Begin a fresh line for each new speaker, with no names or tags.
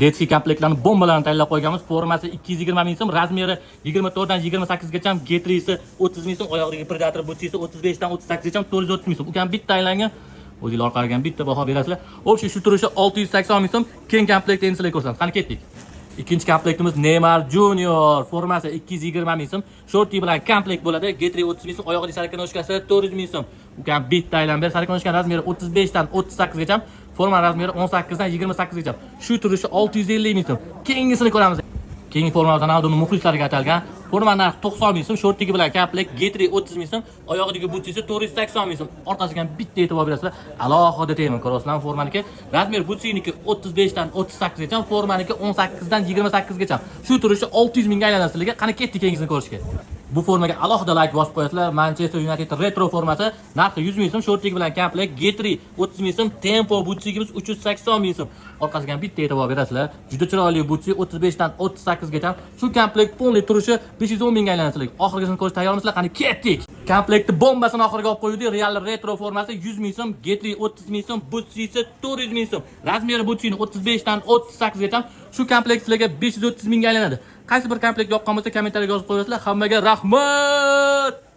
Детский komplektlarni bombalarni tayyorlab qo'yganmiz. Formasi 220 ming so'm, размер i 24 dan 28 gacha, getrisi 30 ming so'm, oyog'idagi Predator butsisi 35 dan 38 gacha, 430 ming so'm. Ukam bitta aylangan. O'zinglar orqaga bitta baho berasizlar. Общий shu turishi 680 ming so'm. Keyin komplekt endi sizlarga ko'rsatamiz. Qani, ketdik. Ikkinchi komplektimiz Neymar Junior, formasi 220 ming so'm. Shorti bilan komplekt bo'ladi. Getri 30 ming so'm, oyog'idagi сороконожка si 400 ming so'm. Ukam bitta aylanib ber. Сороконожка размер i 35 dan 38 gacha, forma размер i 18 dan 28 gacha. Shu turishi 650 ming so'm. Keyingisini ko'ramiz. Keyingi formamiz Ronaldoning muxlislariga atalgan. Forma narxi 90 ming so'm, shortigi bilan komplekt, getri 30 ming so'm, oyog'idagi butsisi 480 ming so'm. Orqasiga ham bitta e'tibor berasizlar. Alohida tema ko'rasizlar formaniki. Размер butsiniki 35 dan 38 gacha, formaniki 18 dan 28 gacha. Shu turishi 600 mingga aylanadi sizlarga. Qani, ketdik keyingisini ko'rishga. Bu formaga alohida layk bosib qo'yasizlar. Manchester United retro formasi narxi 100 ming so'm, shortigi bilan komplekt, getri 30 ming so'm, tempo butsigimiz 380 ming so'm. Orqasiga ham bitta e'tibor berasizlar. Juda chiroyli butsi 35 dan 38 gacha. Shu komplekt полный turishi 510 mingga aylanadi sizlarga. Oxirgisini ko'rish tayyormisizlar? Qani, ketdik. Komplektni bombasini oxiriga olib qo'ydik. Real retro formasi 100 ming so'm, getri 30 ming so'm, butsisi 400 ming so'm. Размер i butsini 35 dan 38 gacha. Shu komplekt sizlarga 530 mingga aylanadi. Qaysi bir komplekt yoqqan bo'lsa, kommentariyga yozib qo'yasizlar. Hammaga rahmat.